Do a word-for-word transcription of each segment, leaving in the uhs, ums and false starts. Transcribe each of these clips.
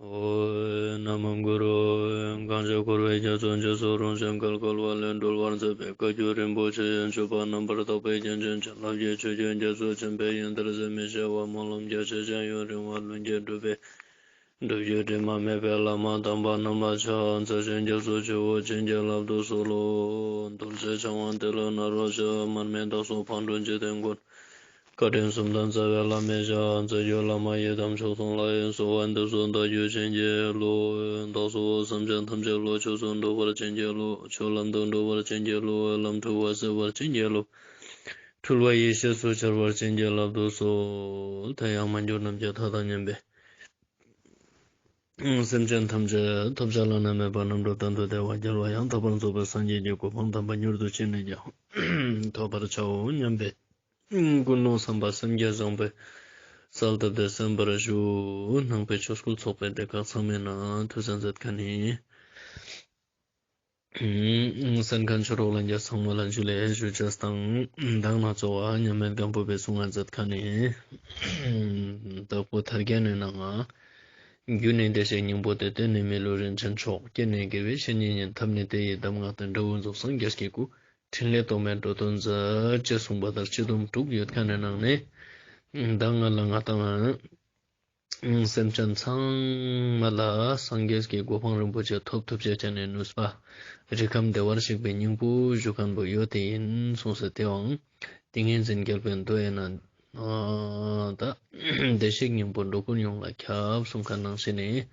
ཨོ་ན་མོ་གུ་རུ། གང་ཞིག་འཁོར་བའི་རྒྱ་མཚོ་འཇིགས་སུ་རུང་ཞིང་བརྒལ་དཀའ་བ་ལས་སྒྲོལ་བར་མཛད་པའི་བཀའ་བརྒྱུད་རིན་པོ་ཆེ་ཡི་སྤྱོད་པ་རྣམ་པར་དག་པའི་རྒྱན་ཅན་བྱིན་རླབས་ཀྱི་ཆུ་རྒྱུན་རྒྱ་མཚོ་ཆེན་པོའི་ཡོན་ཏན་ཟད་མི་ཤེས་པ་སྨོན་ལམ་རྒྱ་ཆེ་ཞིང་ཡུན་རིང་བ་ལྷུན་གྱིས་གྲུབ་པའི་སྒྲུབ་བརྒྱུད་དྲི་མ་མེད་པའི་བླ་མ་དམ་པ་རྣམས་ལ་ཕྱག་འཚལ་ཞིང་སྐྱབས་སུ་མཆིའོ། བྱིན་གྱིས་བརླབ་ཏུ་གསོལ་ལོ། རྡོ་རྗེ་འཆང་དབང་ཏེ་ལོ་ནཱ་རོ་ཞབས། མར་མི་དྭགས་པོ་ཕག་གྲུ་འཇིག་རྟེན་མགོན། བཀའ་དྲིན་གསུམ་ལྡན་རྩ་བའི་བླ་མའི་ཞབས། རྩ་བརྒྱུད་བླ་མ་ཡི་དམ་མཆོག་གསུམ་ལ། གསོལ་བ་འདེབས་སོ་བདག་རྒྱུད་བྱིན་གྱིས་རློབས། བདག་སོགས་སེམས་ཅན་ཐམས་ཅད་བློ་ཆོས་སུ་འགྲོ་བར་བྱིན་གྱིས་རློབས། ཆོས་ལམ་དུ་འགྲོ་བར་བྱིན་གྱིས་རློབས། ལམ་འཁྲུལ་བ་སེལ་བར་བྱིན་གྱིས་རློབས། འཁྲུལ་བ་ཡེ་ཤེས་སུ་འཆར་བར་བྱིན་གྱིས་བརླབ་ཏུ་གསོལ། དེ་ཡང་མ་གྱུར་ནམ་མཁའི་མཐའ་དང་མཉམ་པའི་སེམས་ཅན་ཐམས་ཅད་ཐོབ་བྱ་བླ་ན་མེད་པ་རྣམ་གྲོལ་གཏན་དུ་བདེ་བ་རྒྱལ་བ་ཡང་དག་པར་རྫོགས་པའི་སངས་རྒྱས་ཀྱི་གོ་འཕང་དམ་པ་མྱུར་དུ་ཅི་ནས་ཀྱང་ཐོབ་པར་བྱའོ་སྙམ་པའི་ཀུན་སློང་བསམ་པ་སེམས་བསྐྱེད་བཟང་པོས་གསལ་བཏབ་སྟེ་གསན་པར་ཞུ། ནང་པའི་ཆོས་སྐུལ་ཚོགས་པའི་སྡེ་ཁག་ཚང་མའི་ནང་ཐུགས་གསན་མཛད་མཁན་ནི་གསན་མཁན་ཆོས་གྲོགས་ལྷན་རྒྱས་ཚང་མ་ལ་ཇུ་ལེ་ཞུ་ཅེས་དང་། མདང་ནང་གཙོ་བོ་མཉམ་མེད་སྒམ་པོ་པའི་གསུང་ང་མཛད་མཁན་ནི་དྭགས་པོ་ཐར་རྒྱན་ནི་ནང་ང་། རྒྱུ་ནི་བདེ་གཤེགས་སྙིང་པོ་སྟེ། རྟེན་ནི་མི་ལུས་རིན་ཆེན་མཆོག་རྐྱེན་ནི་དགེ་བའི་བཤེས་གཉེན་ཡིན། ཐབས་ནི་དེ་ཡི་གདམས་ངག་སྟེ། འབྲས་བུ་རྫོགས་སངས་རྒྱས་ཀྱི་སྐུ། ཕྲིན་ལས་རྟོག་མེད་འགྲོ་དོན་མཛད། ཅེས་གསུངས་པ་ལྟར་སྤྱི་སྡོམ་དྲུག་ཡོད་མཁན་ནི་ནང་ནས་མདང་ང་ལ་ང་དང་སེམས་ཅན་ཚང་མ་ལ་སངས་རྒྱས་ཀྱི་གོ་འཕང་རིན་པོ་ཆེ་ཐོབ་ཐུབ་ཅེས་ཅན་ནི་ནུས་པ་རིགས་ཁམས་བདེ་བར་གཤེགས་པའི་སྙིང་པོ་ཞུ་མཁན་པོ་ཡོད་དེ་ཡིན་གསུངས་སོ། དེའང་ཏིང་ངེ་འཛིན་རྒྱལ་པོའི་མདོ་ཡིན་ན། ད་བདེ་གཤེགས་སྙིང་པོ་འགྲོ་ཀུན་ཡོངས་ལ་ཁྱབ་གསུངས་མཁན་ནང་བཞིན་ནི།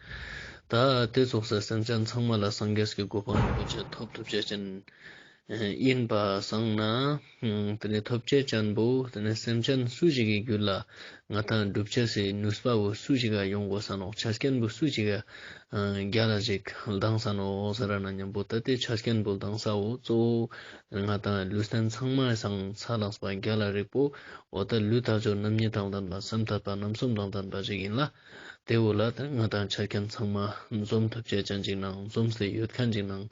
ད་དེ་ཙོགས་སེ་སེམས་ཅན་ཚང་མ་ལ་སངས་རྒྱས་ཀྱི་གོ་འཕང་རིན་པོ་ཆེ་ཐོབ་ཐུབ་ཅེས་ཅན་ཡིན་པ་སང་ན། དེ་ནས་ཐོབ་ཅེས་ཅན་པོ་དེ་ནས་སེམས་ཅན་སུ་ཞིག་གི་རྒྱུད་ལ་ང་དང་སྒྲུབ་ཅེས་སི་ནུས་པ་བོ་སུ་ཞིག་ག་ཡོང་དགོས་ས་ནོག་ཆ་རྐྱེན་པོ་སུ་ཞིག་ག་རྒྱལ་ལ་ཞིག་ལྡང་ས་ནོག་ཟེར་ན་མཉམ་པོ་ད་དེ་ཆ་རྐྱེན་པོ་ལྡང་ས་བོ་གཙོ་བོ་ང་དང་ལུས་རྟེན་ཚང་མ་སང་ཚ་ལགས་པ་རྒྱལ་ལ་རིགས་པོ། འོ་ད་ལུས་དལ་འབྱོར་རྣམ་གཉིས་དང་ལྡན་པ། སེམས་དད་པ་རྣམ་གསུམ་དང་ལྡན་པ་ཞིག་ཡིན་ལ། དེ་བོ་ལ་ད་ང་དང་ཆ་རྐྱེན་ཚང་མ་འཛོམས་ཐུབ་ཅེས་ཅན་ཅིག་ནང་འཛོམས་ཏེ་ཡོད་མཁན་ཅིག་ནང་།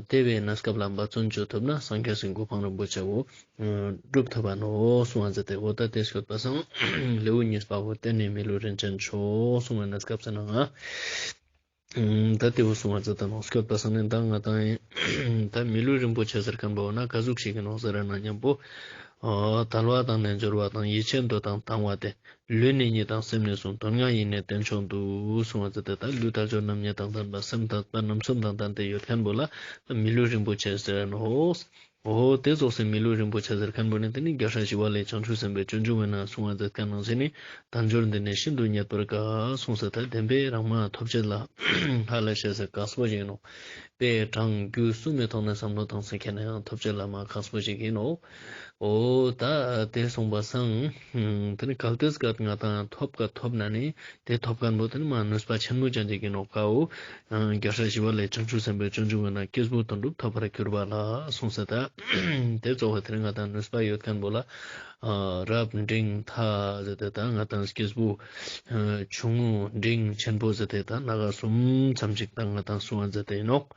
དེ་བའི་གནས་སྐབས་ལ་འབད་བརྩོན་བཅོ་ཐུབ་ན་སངས་རྒྱས་སི་གོ་འཕང་རིན་པོ་ཆེ་བོ་སྒྲུབ་ཐུབ་པ་ནོག་གསུང་བ་མཛད་དེ། འོ་ད་དེ་སྐྱོད་པ་སང་ལེའུ་གཉིས་པ་བོ་རྟེན་ནི་མི་ལུས་རིན་ཆེན་མཆོག་གསུང་བའི་གནས་སྐབས་སི་ནང་ང་། ད་དེ་བོ་གསུང་བ་མཛད་དེ་ནོག་སྐྱོད་པ་སང་ནི་ད་ང་དང་ད་མི་ལུས་རིན་པོ་ཆེ་ཟེར་མཁན་པོ་ན་ག་ཟུག་ཞིག་ཡིན་ནོག་ཟེར་ན་མཉམ་པོ། དལ་བ་དང་རྣལ་འབྱོར་བ་དང་། ཡིད་ཆེས་འདོད་དང་དང་བ་སྟེ། ལུས་ནི་གཉིས་དང་སེམས་ནི་གསུམ། དོན་ལྔ་ཡིས་ནི་རྟེན་མཆོག་འདུ། གསུང་བ་མཛད་དེ། ད་ལུས་དལ་འབྱོར་རྣམ་གཉིས་དང་ལྡན་པ། སེམས་དད་པ་རྣམ་གསུམ་དང་ལྡན་ཏེ་ཡོད་མཁན་པོ་ལ་མི་ལུས་རིན་པོ་ཆེ་ཟེར་ནོག་འོ་དེ་ཙོགས་སེ་མི་ལུས་རིན་པོ་ཆེ་ཟེར་མཁན་པོ་ནི་དེ་ནི་རྒྱལ་སྲས་ཞི་བ་ལྷའི་བྱང་ཆུབ་སེམས་དཔའི་སྤྱོད་འཇུག་མའི་ནང་གསུང་བ་མཛད་མཁན་ནང་བཞིན་ནི། དལ་འབྱོར་འདི་ནི་ཤིན་ཏུ་རྙེད་པར་དཀའ། གསུངས་ས་ད་བདེན་པའི་རང་མ་ཐོབ་ཅེས་ལ་ཧ་ལས་ཤེས་ས་དཀགས་པོ་ཞིག་ཡིན་ནོག་དཔེ་གྲངས་རྒྱུད་གསུམ་མི་ཐོག་ནས་བསམ་བློ་བཏང་ས་ཁྱེད་ནས་ཡང་ཐོབ་ཅེས་ལ་མ་དཀགས་པོ་ཞིག་ཡིན་ནོག་འོ་ད་དེ་གསུངས་པ་སང་། དེ་ནི་གལ་ཏེ་སྐད་ང་དང་ཐོབ་ཀ་ཐོབ་ན་ནི་དེ་ཐོབ་མཁན་པོ་དེ་ནི་མ་ནུས་པ་ཆེན་མོ་ཅན་ཅིག་ཡིན་ནོག་ཀ་འོ། རྒྱལ་སྲས་ཞི་བ་ལྷའི་བྱང་ཆུབ་སེམས་དཔའི་སྤྱོད་འཇུག་མའི་ནང་སྐྱེས་བུ་དོན་གྲུབ་ཐོབ་པར་གྱུར་པ་ལ་གསུངས་ས་ད། དེ་གཙོ་བོ་དེ་ནི་ང་དང་ནུས་པ་ཡོད་མཁན་པོ་ལ། རབ་འབྲིང་ཐ་ཟེར་ཏེ་ད་ང་དང་སྐྱེས་བུ་ཆུང་ངུ་འབྲིང་ཆེན་པོ་ཟེར་ཏེ་ད་སྣ་ཁ་གསུམ་ཙམ་ཅིག་ད་ང་དང་གསུང་བ་མཛད་དེ་ཡིན་ནོག་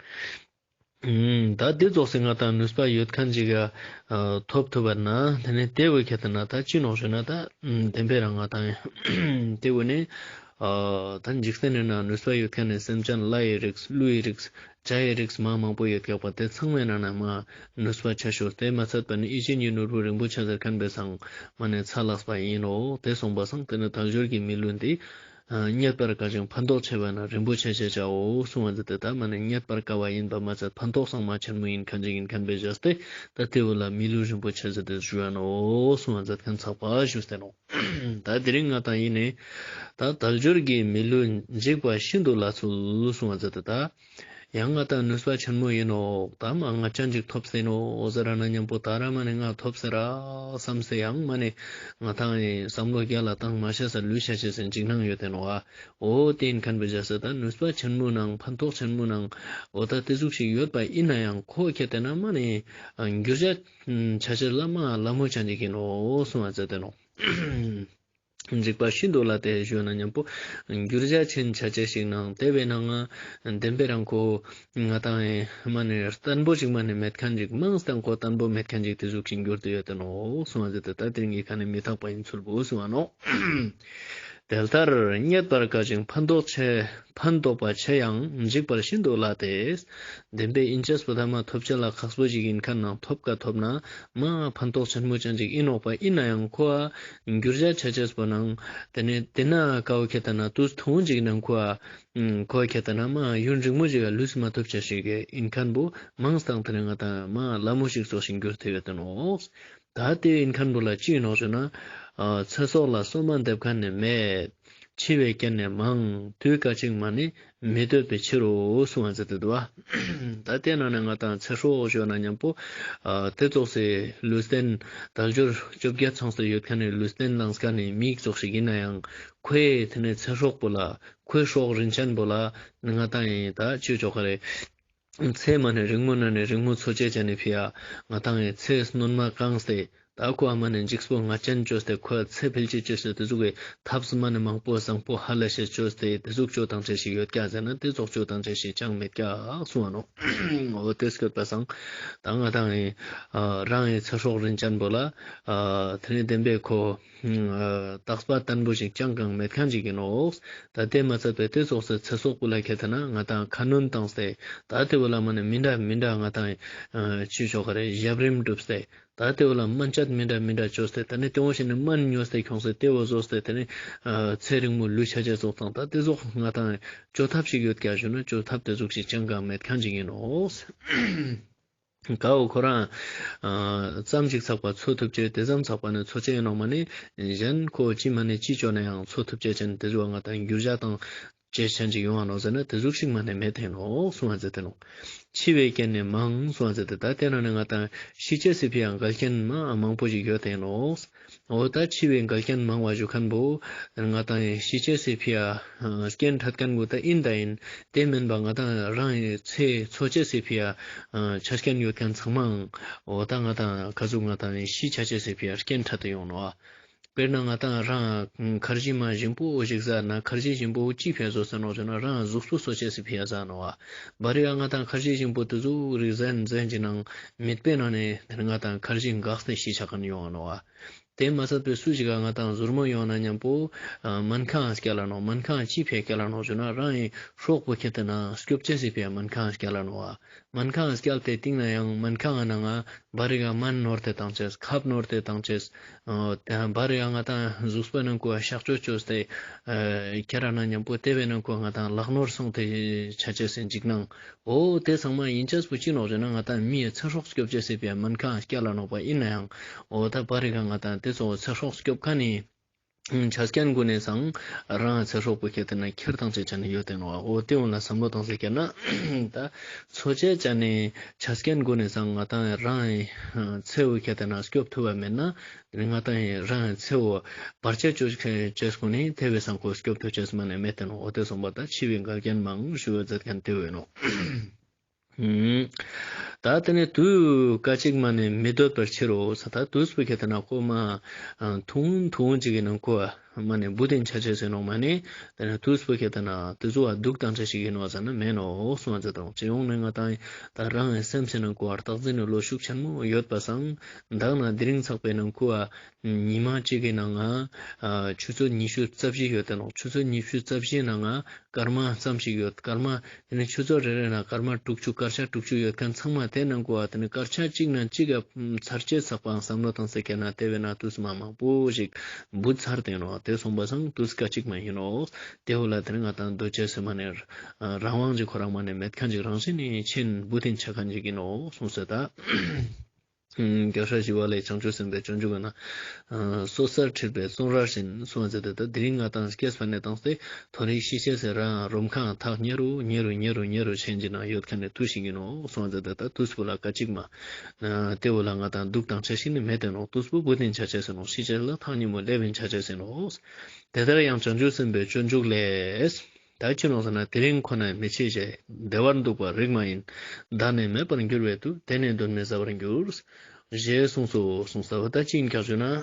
ད་དེ་ཙོགས་སེ་ང་དང་ནུས་པ་ཡོད་མཁན་ཅིག་ག་ཐོབ་ཐུབ་པ་ན་དེ་ནི་དེ་བོ་ཁྱད་དེ་ན་ད་ཅི་ནོག་ཞུ་ན་ད་བདེན་པའི་རང་ང་དང་དེ་བོ་ནི་ད་འཇིག་རྟེན་ནི་ནང་ནུས་པ་ཡོད་མཁན་ནི་སེམས་ཅན་ལྷ་ཡི་རིགས་ཀླུ་ཡི་རིགས་བྱ་ཡི་རིགས་མ་མང་པོ་ཡོད་ཀྱག་པ་དེ་ཚང་མའི་ནང་ན་མ་ནུས་པ་ཆེ་ཤོས་དེ་མ་ཚད་པ་ནི་ཡིད་བཞིན་གྱི་ནོར་བུ་རིན་པོ་ཆེ་ཟེར་མཁན་པའི་སང་མ་ནི་ཚ་ལགས་པ་ཡིན་ནོག་དེ་སོང་པ་སང་དེ་ནི་དལ་འབྱོར་གྱི་མི་ལུས་འདི་རྙེད་པར་དཀའ་ཞིང་ཕན་ཐོགས་ཆེ་བས་ན་རིན་པོ་ཆེ་ཞེས་བྱའོ་གསུང་བ་མཛད་དེ། ད་མ་ནི་རྙེད་པར་དཀའ་བ་ཡིན་པ་མ་ཚད་ཕན་ཐོགས་སང་མ་ཆེན་མོ་ཡིན་མཁན་ཅིག་ཡིན་མཁན་པའི་བྱས་ཏེ་ད་དེ་བོ་ལ་མི་ལུས་རིན་པོ་ཆེ་ཟེར་ཏེ་ཞུ་ཡ་ནོག་གསུང་བ་མཛད་མཁན་ཚགས་པ་ཞུས་ཏེ་ནོག་ད་དེ་རིང་ང་དང་ཡིན་ནི་ད་དལ་འབྱོར་གྱི་མི་ལུས་འཇིག་པ་ཤིན་ཏུ་སླ་ཚུལ་གསུང་བ་མཛད་དེ་ད། ཡང་ང་དང་ནུས་པ་ཆེན་མོ་ཡིན་ནོག་ད་མ་ང་ཅན་ཅིག་ཐོབ་སྟེ་ནོག་ཟེར་ན་མཉམ་པོ་ད་ར་མ་ནི་ང་ཐོབ་སྟེ་ར་བསམ་སྟེ་ཡང་མ་ནི་ང་དང་ནི་བསམ་བློ་རྒྱ་ལ་བཏང་མ་ཤེས་ས་ལུས་ཤ་ཤེས་སེ་འཇིགས་སྣང་ཡོད་དེ་ནོག་ཨ། འོ་དེ་ཡིན་མཁན་པའི་བྱས་ཏེ་ད་ནུས་པ་ཆེན་མོ་ནང་ཕན་ཐོགས་ཆེན་མོ་ནང་འོ་ད་དེ་ཟུག་ཞིག་ཡོད་པ་ཡིན་ན་ཡང་ཁོ་ཁྱད་དེ་ན་མ་ནི་འགྱུར་བྱ་ཆ་ཆེ་ལ་མ་ལ་མོ་ཅན་ཅིག་ཡིན་ནོག་གསུང་བ་མཛད་དེ་ནོག་འཇིག་པ་ཤིན་ཏུ་སླ་སྟེ་ཞུ་ན་མཉམ་པོ་འགྱུར་བྱ་ཆེན་ཆ་ཆེ་ཞིག་ནང་དེ་བས་ན་ང་བདེན་པའི་རང་ཁོ་ང་དང་མ་ནི་བརྟན་པོ་ཞིག་མ་ནི་མེད་མཁན་ཅིག་མང་སྟེ་ཁོ་བརྟན་པོ་མེད་མཁན་ཅིག་དེ་ཟུག་ཞིག་འགྱུར་དུ་ཡོད་དེ་ནོག་གསུང་བ་མཛད་དེ། ད་དེ་རིང་གི་ཁ་ནི་མི་རྟག་པ་ཡིན་ཚུལ་བོ་གསུང་བ་ནོག་དེ་ལྟར་རྙེད་པར་དཀའ་ཞིང་ཕན་འདོགས་ཆེ། ཕན་འདོགས་པ་ཆེ་ཡང་འཇིགས་པར་ཤིན་ཏུ་སླ་སྟེ། བདེན་པའི་ཨིན་ཅེས་པོ་ཐ་མ་ཐོབ་ཅེས་ལ་ཁག་པོ་ཞིག་ཨིན་ཁན་ནང་ཐོབ་ཀ་ཐོབ་ན་མ་ཕན་ཐོགས་ཆེན་མོ་ཅན་ཞིག་ཨིན་ནོག་པ། ཨིན་ན་ཡང་ཁོ་འ་འགྱུར་བ་ཆ་ཅེས་པོ་ནང་དེ་ནེ་དེ་ན་ཀ་བོ་ཁྱེར་ཏེ་ན་དུས་ཐུང་ཞིག་ནང་ཁོ་འ་ཁོ་ཁྱེར་ཏེ་ན་མ་ཡུན་རིང་མོ་ཞིག་ལུས་མ་ཐུབ་ཅེས་ཞིག་ཨིན་ཁན་བོ་མང་སྟེ་དེ་ནེ་ང་ཏང་མ་སླ་མོ་ཞིག་ཙོགས་ཤིག་འགྱུར་ཏེ་ཡོད་དེ་ནོག། ད་དེ་ཨིན་ཁན་བོ་ལ་ཅི་ཨིན་ནོག་ཞུ་ན། ཨ་ཚེ་སྲོག་ལ་སོ་མ་འདེབས་ཁན་ནི་མེད། འཆི་བའི་རྐྱེན་ནི་མང་། དུས་སྐད་ཅིག་མ་ནི་མི་འདོད་པའི་ཕྱིར་རོ་གསུངས་པ་མཛད་དེ་འདུག་པ། ད་དེ་ནང་ནེ་ང་ཏང་ཚེ་སྲོག་ཞུ་ན་མཉམ་པོ་ཨ་དེ་ཙོགས་སི་ལུས་རྟེན་དལ་འབྱོར་བཅོ་བརྒྱད་ཚང་སྟེ་ཡོད་ཁན་ནི་ལུས་རྟེན་བླངས་ཁན་ནི་མི་ཙོགས་ཤིག་ཨིན་ན་ཡང་ཁོའི་དེ་ནེ་ཚེ་སྲོག་པོ་ལ་ཁོའི་སྲོག་རིན་ཅན་པོ་ལ་ང་ཏང་ཨིན་ད་ཅི་ཆོག་ག་རེ། ཚེ་མ་ནེ་རིང་མོ་ན་ནེ་རིང་མོ་འཚོ་ཅེས་ཅན་ནི་ཕི་ཡ་ང་ཏང་ཨིན་ཚེ་སྣོན་མ་བཀང་སྟེ་ད་ཁོ་ཨ་མ་ནེ་འཇིགས་པོ་ངད་ཅན་ཅོས་ཏེ་ཁོ་ཚེ་འཕེལ་ཅེས་ཅོས་ཏེ་དེ་ཟུག་གི་ཐབས་མ་ནེ་མང་པོ་བཟང་པོ་ཧ་ལས་ཤེས་ཅོས་ཏེ་དེ་ཟུག་ཅོ་ཏང་ཅེས་ཤིག་ཡོད་ཀྱག་ཟེར་ན་དེ་ཙོགས་ཅོ་ཏང་ཅེས་ཤིག་ཅང་མེད་ཀྱག་གསུངས་པ་ནོག། འོ་དེ་སྐྱོད་པ་སང་ད་ང་ཏང་ཨིན་རང་ཨིན་ཚེ་སྲོག་རིན་ཅན་པོ་ལ་དེ་ནེ་བདེན་པའི་ཁོ་རྟག་པ་བརྟན་པོ་ཞིག་ཅང་གང་མེད་ཁན་ཞིག་ཨིན་ནོག། ད་དེ་མ་ཚད་པའི་དེ་ཙོགས་སི་ཚེ་སྲོག་པོ་ལ་ཁྱེར་ཏེ་ན་ང་ཏང་ཁ་སྣོན་བཏང་སྟེ་ད་དེ་བོ་ལ་མ་ནེ་མི་འདྲ་མི་འདྲ་ང་ཏང་ཨིན་ཅི་ཆོག་ག་རེ་ཞབས་རིམ་སྒྲུབ་སྟེ་ད་དེ་བོ་ལ་སྨན་དཔྱད་མི་འདྲ་མི་འདྲ་ཅོས་ཏེ་དེ་ནེ་དེ་བོ་ཞིག་ནི་སྨན་ཉོས་ཏེ་ཁྱོངས་ཏེ་དེ་བོ་ཟོས་ཏེ་དེ་ནེ་ཚེ་རིང་མོ་ལུས་ཆ་ཅེས་ཙོགས་དང་ད་དེ་ཙོགས་ང་ཏང་ཅོ་ཐབས་ཤིག་ཡོད་ཀྱག་ཞུ་ན་ཅོ་ཐབས་དེ་ཙོགས་ཤིག་ཅང་གང་མེད་ཁན་ཞིག་ཨིན་ནོག། ཀ་བོ་ཁོ་རང་ཨ་ཙམ་ཞིག་ཚག་པ་འཚོ་ཐུབ་ཅེས་དེ་ཙམ་ཚག་པ་ནེ་འཚོ་ཅེས་ཨིན་ནོག་མ་ནེ་གཞན་ཁོ་ཅི་མ་ནེ་ཅི་ཅོ་ན་ཡང་འཚོ་ཐུབ་ཅེས་ཅན་དེ་ཟུག་ང་ཏང་འགྱུར་བ་ཏང་ཅེས་ཅན་ཅིག་ཡོང་བ་ནོག་ཟེར་ན་དེ་ཟུག་ཞིག་མ་ནེ་མེད་དེ་ནོག་གསུངས་པ་མཛད་དེ་ནོག། འཆི་བའི་རྐྱེན་ནི་མང་གསུངས་པ་མཛད་དེ་ད་དེ་ནང་ནེ་ང་ཏང་ཤི་ཅེས་སི་ཕི་ཡ་འགལ་རྐྱེན་མ་མང་པོ་ཞིག་ཡོད་དེ་ནོག། འོ་ད་འཆི་བའི་འགལ་རྐྱེན་མང་བ་ཞུ་ཁན་བོ་ང་ཏང་ཤི་ཅེས་སི་ཕི་ཡ་རྐྱེན་འཕྲད་ཁན་བོ་ད་ཨིན་ད་ཨིན། དེ་མན་པ་ང་ཏང་རང་ཚེ་འཚོ་ཅེས་སི་ཕི་ཡ་ཆ་རྐྱེན་ཡོད་ཁན་ཚང་མའང་འོ་ད་ང་ཏང་ཀ་ཟུག་ང་ཏང་ཤི་ཆ་ཅེས་སི་ཕི་ཡ་རྐྱེན་འཕྲད་དེ་ཡོང་ནོག། དཔེར་ན་ང་ཏང་རང་ཁར་ཇི་མ་ཞིམ་པོ་ཞིག་ཟ་ན་ཁར་ཇི་ཞིམ་པོ་ཅི་ཕི་ཡ་ཟོས་ནོག་ཟེར་ན་རང་གཟུགས་པོ་གསོ་ཅེས་སི་ཕི་ཡ་ཟ་ནོག། བ་རི་ཡ་ང་ཏང་ཁར་ཇི་ཞིམ་པོ་དེ་ཟུག་རིག་ཟན་ཟན་གྱི་ནང་མེད་པའི་ནང་ནེ་དེ་ནེ་ང་ཏང་ཁར་ཇི་འགགས་ཏེ་ཤི་ཆ་ཁན་ཡོང་ནོག། དེ་མ་ཚད་པའི་སུ་ཞིག་ག་ང་ཏང་ཟུར་མོ་ཡོང་ན་མཉམ་པོ་སྨན་ཁང་སྐྱལ་ལ་ནོག། སྨན་ཁང་ཅི་ཕི་སྐྱལ་ལ་ནོག་ཞུ་ན་རང་ངི་སྲོག་པོ་ཁྱེར་ཏེ་ན་སྐྱོབ་ཅེས་སི་ཕི་སྨན་ཁང་སྐྱལ་ལ་ནོག། སྨན་ཁང་སྐྱལ་ཏེ་སྟིང་ནེ་ཡང་སྨན་ཁང་ནང་ང་བ་རི་ག་སྨན་ནོར་ཏེ་ཏང་ཅེས་ཁབ་ནོར་ཏེ་ཏང་ཅེས་བ་རི་ག་ང་ཏང་གཟུགས་པོའི་ནང་ཁོ་གཤག་བཅོས་ཅོས་ཏེ་ཁྱེར་ན་མཉམ་པོ་དེ་བོའི་ནང་ཁོ་ང་ཏང་ལག་ནོར་སོང་སྟེ་ཆ་ཅེས་སི་འཇིགས་སྣང་། འོ་དེ་ཚང་མ་ཨིན་ཅེས་པོ་ཅི་ནོག་ཟེར་ན་ང་ཏང་མིའི་ཚེ་སྲོག་སྐྱོབ་ཅེས་སི་ཕི་སྨན་ཁང་སྐྱལ་ལ་ནོག་པ། ཨིན་ན་ཡང་འོ་ད་བ་རི་ག་ང་ཏང་དེ་ཚོ་ཚེ་སྲོག་སྐྱོབ་ཁན་ནི་ཆ་རྐྱེན་གུན་ནེ་སང་རང་ཚེ་སྲོག་པོ་ཁྱེར་ཏེ་ན་ཁྱེར་ཏང་ཅེས་ཅན་ནི་ཡོད་དེ་ནོག། འོ་དེ་འོ་ལ་བསམ་བློ་ཏང་ཟེར་ཁན་ན་ད་འཚོ་ཅེས་ཅན་ནི་ཆ་རྐྱེན་གུན་ནེ་སང་ང་ཏང་རང་ཚེ་བོ་ཁྱེར་ཏེ་ན་སྐྱོབ་ཐུབ་པ་མེད་ན། ང་ཏང་རང་ཚེ་བོ་བར་ཆད་ཅོ་ཅེས་གུན་ནི་དེ་བོའི་སང་ཁོ་སྐྱོབ་ཐུབ་ཅེས་མ་ནེ་མེད་དེ་ནོག། འོ་དེ་སོང་པ་ད་འཆི་བའི་འགལ་རྐྱེན་མང་ཞུ་བ་མཛད་ཁན་དེ་བོ་ཨིན་ནོག། ད་དེ་ནེ་དུས་སྐད་ཅིག་མ་ནེ་མི་སྡོད་པའི་ཕྱིར་རོ་ས། ད་དུས་པོ་ཁྱེར་ཏེ་ན་ཁོ་མ་ཐུང་ཐུང་ཅིག་གི་ནང་ཁོ་མ་ནེ་བུད་དེ་ཆ་ཅེས་ཨིན་ནོག་མ་ནེ། དེ་ནེ་དུས་པོ་ཁྱེར་ཏེ་ན་དེ་ཚོ་བ་སྡུག་ཏང་ཅེས་ཤིག་ཨིན་ནོག་ཟེར་ན་མེན་ནོག་གསུངས་པ་མཛད་དེ་ནོག། སྤྱི་ཡོངས་ནེ་ང་ཏང་ད་རང་གི་སེམས་སི་ནང་ཁོ་བར་བརྟག་དཔྱད་ནི་བློ་ཤུགས་ཆེན་མོ་ཡོད་པ་སང་མདང་ནེ་དེ་རིང་ཚག་པའི་ནང་ཁོ་བ་ཉི་མ་གཅིག་གི་ནང་ང་ཆུ་ཚོད་ཉི་ཤུ་རྩ་བཞི་ཡོད་དེ་ནོག། ཆུ་ཚོད་ཉི་ཤུ་རྩ་བཞིའི་ནང་ང་སྐར་མ་ཙམ་ཞིག་ཡོད། སྐར་མ་དེ་ནེ་ཆུ་ཚོད་རེ་རེ་ན་སྐར་མ་དྲུག་ཅུ་སྐར་ཆ་དྲུག་ཅུ་ཡོད་ཁན་ཚང་མ་དེ་ནང་ཁོ་བ་དེ་ནེ་སྐར་ཆ་གཅིག་ན་གཅིག་ག་ཚར་ཅེས་ཚག་པའང་བསམ་བློ་ཏང་ཟེར་ཁན་ན་དེ་བོའི་ན་དུས་མ་མང་པོ་ཞིག་བུད་ཚར་དེ་ནོག། དེ་སོང་པ་སང་དུས་སྐད་ཅིག་མ་ཨིན་ནོག། དེ་བོ་ལ་དེ་ནེ་ང་ཏང་སྡོད་ཅེས་སི་མ་ནེ་རང་དབང་ཅིག་ཁོ་རང་མ་ནེ་མེད་ཁན་ཅིག་རང་བཞིན་ནེ་ཆེན་བུད་དེ་ཆ་ཁན་ཅིག་ཨིན་ནོག་གསུངས་སོ་ད། རྒྱལ་སྲས་ཞི་བ་ལྷས་བྱང་ཆུབ་སེམས་དཔའི་སྤྱོད་འཇུག་གི་ནང་སོ་སོར་ཁྲིད་པའི་གཙང་སྦྲ་བཞིན་གསུངས་པ་མཛད་དེ་ད་དེ་རིང་ང་ཏང་སྐྱེས་པ་ནེ་ཏང་སྟེ་མཐོ་རིས་ཤི་ཅེས་སི་རང་རུམ་ཁ་ཐག་ཉེ་རུ་ཉེ་རུ་ཉེ་རུ་ཉེ་རུ་ཆེན་གྱི་ནང་ཡོད་ཁན་ནི་དུས་ཤིག་ཨིན་ནོག་གསུངས་པ་མཛད་དེ་ད་དུས་པོ་ལ་སྐད་ཅིག་མ་དེ་བོ་ལ་ང་ཏང་སྡུག་ཏང་ཅེས་ཤིག་ནི་མེད་དེ་ནོག། དུས་པོ་བུད་དེ་ཆ་ཅེས་ཨིན་ནོག། ཤི་ཅེས་ལ་ཐག་ཉེ་མོ་སླེབས་ཨིན་ཆ་ཅེས་ཨིན་ནོག། དེ་ལྟར་ཡང་བྱང་ཆུབ་སེམས་དཔའི་སྤྱོད་འཇུག་ལས། ད་ཅི་ནོག་ཟེར་ན་དེ་རིང་ཁོ་ན་མི་འཆི་ཞེས། བདེ་བར་འདུག་པ་རིགས་མ་ཡིན། བདག་ནི་མེད་པར་འགྱུར་བས་དུས། དེ་ནི་གདོན་མི་ཟ་བར་འགྱུར། ཞེས་གསུངས་སོ། གསུངས་ས་བོ་ད་ཅི་ཡིན་ཀྱག་ཞུ་ན།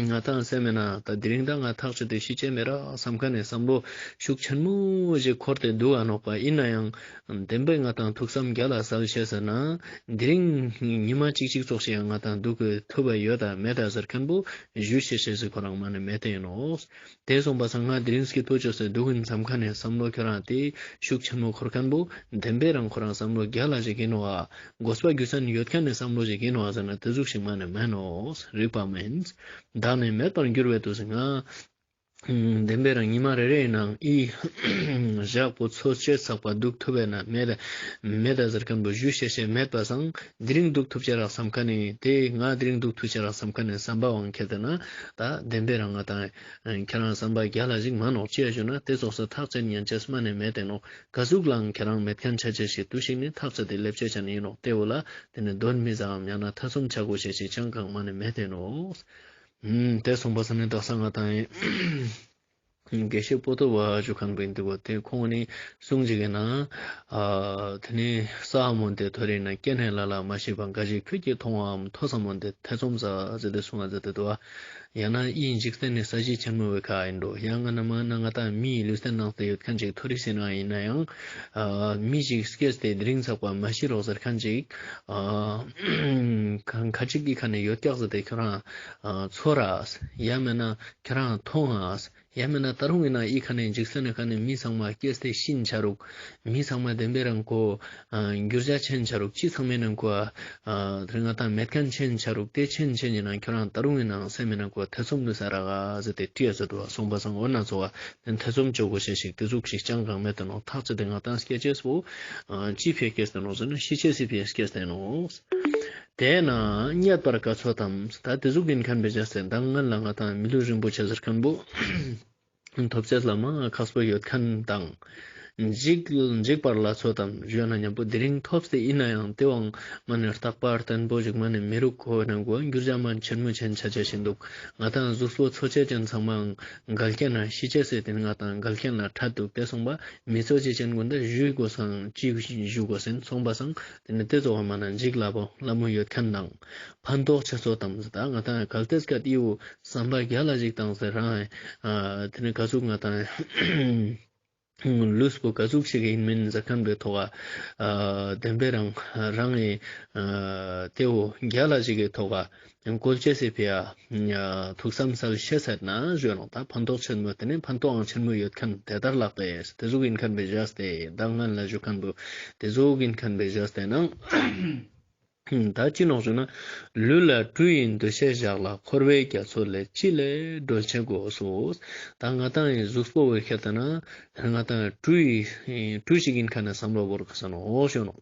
ང་ཏང་སེམས་མེད་ན་ད་དེ་རིང་ད་ང་ཐག་ཆོད་དེ་ཤི་ཅེས་མེད་ར་བསམ་ཁན་ནི་བསམ་བློ་ཤུགས་ཆེན་མོ་ཞིག་འཁོར་ཏེ་འདུག་ག་ནོག་པ། ཡིན་ན་ཡང་བདེན་པའི་ང་ཏང་ཐུགས་བསམ་རྒྱ་ལ་གསལ་ཤེས་ཟེར་ན། དེ་རིང་ཉི་མ་གཅིག་གཅིག་ཙོགས་ཤིག་ཡང་ང་ཏང་འདུག་གི་ཐུབ་པ་ཡོད་ད་མེད་ད་ཟེར་ཁན་བོ་ཞུ་ཤེས་ཤེས་ཟེར་ཁོ་རང་མ་ནི་མེད་དེ་ཡིན་ནོག། དེ་སོང་པ་སང་ང་དེ་རིང་སྐྱིད་པོ་ཅོས་ཏེ་འདུག་ཡིན་བསམ་ཁན་ནི་བསམ་བློ་ཁྱོད་རང་དེ་ཤུགས་ཆེན་མོ་འཁོར་ཁན་བོ་བདེན་པའི་རང་ཁོ་རང་བསམ་བློ་རྒྱ་ལ་ཞིག་ཡིན་ནོག་ཨ། དགོས་པ་རྒྱུ་མཚན་ཡོད་ཁན་ནི་བསམ་བློ་ཞིག་ཡིན་ནོག་ཨ་ཟེར་ན་དེ་ཟུག་ཞིག་མ་ནི་མེད་ནོག། རིག་པ་མིན། བདག་ནི་མེད་པར་འགྱུར་བའི་དུས་སུ་ང་བདེན་པའི་རང་ཉི་མ་རེ་རེའི་ནང་ཨི་ཞག་པོ་འཚོ་བྱེད་ཚགས་པ་འདུག་ཐུབ་པས་ན་མེད་མེད་ད་ཟེར་ཁན་བོ་ཞུ་ཤེས་ཤེས་མེད་པ་སང་དེ་རིང་འདུག་ཐུབ་ཅེས་རག་བསམ་ཁན་ནི་དེ་ང་དེ་རིང་འདུག་ཐུབ་ཅེས་རག་བསམ་ཁན་ནི་བསམ་པ་བང་ཁྱེར་ཏེ་ན་ད་བདེན་པའི་རང་ང་ཏང་ཁྱེད་རང་བསམ་པ་རྒྱ་ལ་ཞིག་མ་ནོག་ཅི་ཡ་ཞུ་ན་དེ་ཙོགས་སུ་ཐག་བཅད་ཉན་ཅེས་མ་ནི་མེད་དེ་ནོག། ག་ཟུག་ལའང་ཁྱེད་རང་མེད་ཁན་ཆ་ཅེས་ཤིག་དུས་ཤིག་ནི་ཐག་བཅད་དེ་ལེབ་ཅེས་ཅན་ཡིན་ནོག། དེ་བོ་ལ་དེ་ནི་གདོན་མི་ཟའམ་ཡང་ན་ཐེ་ཚོམ་ཆ་དགོས་ཤེས་ཤིག་ཅང་གང་མ་ནི་མེད་དེ་ནོག། ཨུམ། དེ་སོང་པ་སང་ནི་དག་ས་ང་ཏང་ཡིན། དགེ་བཤེས་པོ་ཏོ་བ་ཞུ་ཁན་བོ་ཡིན་འདུག་གོ། དེ་ཁོང་ནི་གསུང་ཅིག་གི་ནང་། ཨ་དེ་ནི་ས་མོན་དེ་ཐོ་རེ་ན་སྐྱེ་གནས་ལ་ལ་མ་ཤེས་པ་འགའ་ཞིག་ཁྱོད་ཀྱིས་མཐོང་བའམ་ཐོས་ས་མོན་དེ་ཐེ་ཚོམ་ཟ་ཟེར་ཏེ་གསུང་ང་ཟེར་ཏེ་འདུག་ག། ཡང་ན་ཨི་འཇིག་རྟེན་ནི་ས་གཞི་ཆེན་མོ་བའི་ཁ་ཡིན་འགྲོ། ཡང་ང་ན་མ་ན་ང་ཏང་མིའི་ལུས་རྟེན་ནང་དུ་ཡོད་ཁན་ཅིག་ཐོ་རེ་ཟེར་ན་ཡིན་ན་ཡང་། ཨ་མི་ཞིག་སྐྱེས་ཏེ་དེ་རིང་ཚགས་པ་མ་ཤི་རོགས་ཟེར་ཁན་ཅིག། ཨ་ཁ་ཁ་ཅིག་གི་ཁ་ནས་ཡོད་ཀྱག་ཟེར་ཏེ་ཁྱོད་རང་ཨ་ཚོར་ར། ཡང་མེད་ན་ཁྱོད་རང་མཐོང་ང་། ཡང་མེད་ན་ད་རུང་ཡིན་ན་ཨི་ཁ་ནས་འཇིག་རྟེན་ནི་ཁ་ནས་མི་ཚང་མ་སྐྱེས་ཏེ་ཤི་ཆ་རུག། མི་ཚང་མ་བདེན་པའི་རང་ཁོ་ཨ་འགྱུར་བ་ཆེན་ཆ་རུག། ཅི་ཚང་མའི་ནང་ཁོ་ཨ་དེ་ང་ཏང་མེད་ཁན་ཆེན་ཆ་རུག། དེ་ཆེན་ཆེན་ཡིན་ན་ཁྱོད་རང་ད་རུང་ཡིན་ན་སེམས་མེད་ན་ཁོ་ཐེ་ཚོམ་ནུས་ས་རག་ག་ཟེར་ཏེ་དྲིས་ཟེར་འདུག་ག། སོང་པ་སང་འོ་ན་ཚོ་བ་དེ་ཐེ་ཚོམ་ཆོག་གོ་ཤེས་ཤིག་དེ་ཟུག་ཞིག་ཅང་གང་མེད་དེ་ནོག། ཐག་ཆོད་དེ་ང་ཏང་སྐྱེ་ཅེས་པོ་ཨ་ཅི་ཕི་སྐྱེས་ཏེ་ནོག་ཟེར་ན་ཤི་ཅེས་སི་ཕི་སྐྱེས་ཏེ་ནོག། དེས་ན་རྙེད་པར་ག་ཚོད་དམ། ད་དེ་ཟུག་ཡིན་ཁན་བེ་ཇ་སེ་མདང་སྔན་ལ་ང་ཏང་མི་ལུས་རིན་པོ་ཆེ་ཟེར་ཁན་བོ་ཐོབ་ཅེས་ལ་མ་ཁག་པོ་ཡོད་ཁན་དང་། འཇིག་འཇིག་པར་ལ་ཚོད་དམ་ཞུས་ན་མཉམ་པོ་དེ་རིང་ཐོབ་སྟེ་ཡིན་ན་ཡང་དེ་བང་མ་ནི་རྟག་པ་བརྟན་པོ་ཞིག་མ་ནི་མི་རུག་ཁོ་ནང་གོ་འགྱུར་བ་མ་ཆེན་མོ་ཆེན་ཆ་ཆ་ཞིག་འདུག། ང་ཏང་གཟུགས་པོ་འཚོ་བྱེད་ཅན་ཚང་མའང་འགལ་རྐྱེན་ན་ཤི་ཅེས་སེ་དེ་ནི་ང་ཏང་འགལ་རྐྱེན་ལ་འཕྲད་འདུག། དེ་སོང་པ་མི་འཚོ་བྱེད་ཅན་ཀུན་ད་ཞུས་དགོས་སང་ཅི་ཞུ་དགོས་སེན་སོང་པ་སང་དེ་ནི་དེ་ཚོ་བ་མ་ན་འཇིག་ལ་པོ་ལ་མོ་ཡོད་ཁན་དང་ཕན་ཐོགས་ཆེ་ཚོད་དམ་ཟེར་ད་ང་ཏང་གལ་ཏེ་སྐད་ཨི་བོ་བསམ་པ་རྒྱ་ལ་ཞིག་བཏང་ཟེར་རང་ཨ་དེ་ནི་ག་ཟུག་ང་ཏང་ལུས་པོ་ག་ཟུག་ཞིག་ཡིན་མིན་ཟེར་ཁན་བོའི་ཐོག་ག་ཨ་བདེན་པའི་རང་རང་ཨི་ཨ་དེ་བོ་རྒྱ་ལ་ཞིག་གི་ཐོག་ག་བཀོལ་ཅེས་སི་ཕི་ཡ་ཐུགས་བསམ་གསལ་ཤེས་ཟེར་ན་ཞུ་ནོག། ད་ཕན་ཐོགས་ཆེན་མོ་དེ་ནི་ཕན་ཐོགས་ཆེན་མོ་ཡོད་ཁན་དེ་ལྟར་ལགས་ཏེ་དེ་ཟུག་ཡིན་ཁན་བེ་ཇ་སེ་མདང་སྔན་ལ་ཞུ་ཁན་བོ་དེ་ཟུག་ཡིན་ཁན་བེ་ཇ་སེ་ན། ད་ཅི་ནོག་ཞུ་ན། ལུས་ལ་གྲུ་ཡི་འདུ་ཤེས་བཞག་ལ་འཁོར་བའི་རྒྱ་མཚོ་ལས་ཅི་ལས་སྒྲོལ་བྱེད་དགོས་སོ། ད་ང་ཏང་ཡི་གཟུགས་པོ་བོ་ཁྱེར་ཏེ་ན་ང་ཏང་གྲུ་ཡི་གྲུ་ཞིག་ཡིན་ཁན་ན་བསམ་བློ་བོར་ག་ས་ནོག་ཞུ་ནོག།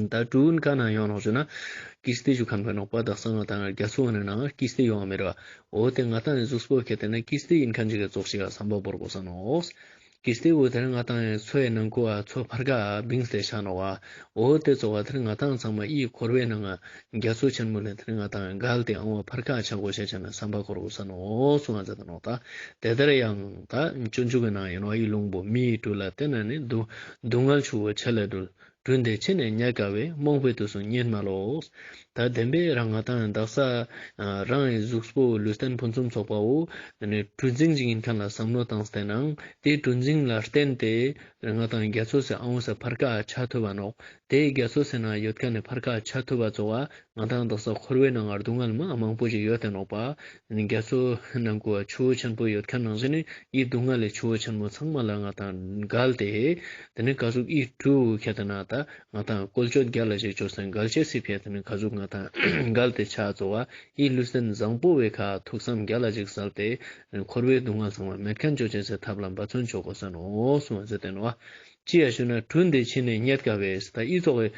ད་གྲུ་ཡིན་ཁན་ན་ཡོང་ནོག་ཞུ་ན། ཀིས་ཏི་ཞུ་ཁན་བེ་ནོག་པ་དག་ས་ང་ཏང་རྒྱ་མཚོ་ནི་ནང་ཀིས་ཏི་ཡོང་བ་མེད་ར་བ། འོ་དེ་ང་ཏང་ཡི་གཟུགས་པོ་ཁྱེར་ཏེ་ན་ཀིས་ཏི་ཡིན་ཁན་ཅིག་གི་ཙོགས་ཤིག་ག་བསམ་བློ་བོར་གོས་ས་ནོག། ཀིས་ཏི་བོ་དེ་རིང་ང་ཏང་ཡི་མཚོ་ཡི་ནང་ཁོ་བ་མཚོ་ཕར་ཁ་བིངས་ཏེ་ཆ་ནོག་བ། འོ་དེ་ཙོགས་བ་དེ་རིང་ང་ཏང་ཚང་མ་ཨི་འཁོར་བའི་ནང་ང་རྒྱ་མཚོ་ཆེན་མོ་ལས་དེ་རིང་ང་ཏང་འགལ་ཏེ་ཨང་བ་ཕར་ཁ་ཆ་གོས་ཤེས་ཆ་ན་བསམ་པ་བོར་གོས་ས་ནོག་གསུང་ང་ཟེར་ཏེ་ནོག། ད་དེ་ལྟར་ཡང་ད་སྤྱོད་འཇུག་གི་ནང་ཡིན་ནོག་ཨི་ལུང་བོ་མི་ཡི་གྲུ་ལ་བརྟེན་ན་ནི་སྡུག་སྡུག་བསྔལ་ཆུ་བོ་ཆེ་ལས་སྒྲོལ། གྲུ་འདི་ཕྱི་ནས་རྙེད་དཀའ་བས། རྨོངས་པའི་དུས་སུ་རྙེད་མ་ལོག། ད་བདེན་པའི་རང་ང་ཏང་དག་ས་རང་ཡི་གཟུགས་པོ་ལུས་རྟེན་ཕུན་སུམ་ཚོགས་པའོ། དེ་ནས་གྲུ་འཛིན་ཅིག་ཡིན་ཁན་ལ་བསམ་བློ་བཏང་སྟེ་ནང་དེ་གྲུ་འཛིན་ལ་བརྟེན་ཏེ་ང་ཏང་རྒྱ་མཚོ་སེ་ཨང་བོ་སེ་ཕར་ཁ་ཆ་ཐུབ་བ་ནོག། དེ་རྒྱ་མཚོ་སེ་ན་ཡོད་ཁན་ནི་ཕར་ཁ་ཆ་ཐུབ་བ་ཙོགས་ང་ཏང་དག་ས་འཁོར་བའི་ནང་ང་སྡུག་བསྔལ་མ་མང་པོ་ཞིག་ཡོད་དེ་ནོག་པ། དེ་ནས་རྒྱ་མཚོ་ནང་ཁོ་ཆུ་བོ་ཆེན་པོ་ཡོད་ཁན་ནང་བཞིན་ནི་ཡི་སྡུག་བསྔལ་ལས་ཆུ་བོ་ཆེན་མོ་ཚང་མ་ལ་ང་ཏང་འགལ་ཏེ། དེ་ནི་ག་ཟུག་ཨི་གྲུ་ཁྱེར་ཏེ་ན་ད་ང་ཏང་བཀོལ་སྤྱོད་རྒྱ་ལ་ཞིག་ཅོས་སེ་འགལ་ཅེས་སི་ཕི་ཡ་དེ་ནི་ག་ཟུག་ང་ཏང་འགལ་ཏེ་ཆ་ཙོགས་བ་ཨི་ལུས་རྟེན་བཟང་པོ་བོའི་ཁ་ཐུགས་བསམ་རྒྱ་ལ་ཞིག་གསལ་ཏེ་འཁོར་བའི་སྡུག་བསྔལ་ཚང་མ་མེད་ཁན་ཅོ་ཅེས་སི་ཐབས་ལ་འབད་བརྩོན་ཅོ་གོས་ས་ནོག་གསུང་བ་ཟེར་ཏེ་ནོག། ཅི་ཡ་ཞུ་ན་གྲུ་འདི་ཕྱི་ནས་རྙེད་དཀའ་བས། ད་ཨི་ཙོགས་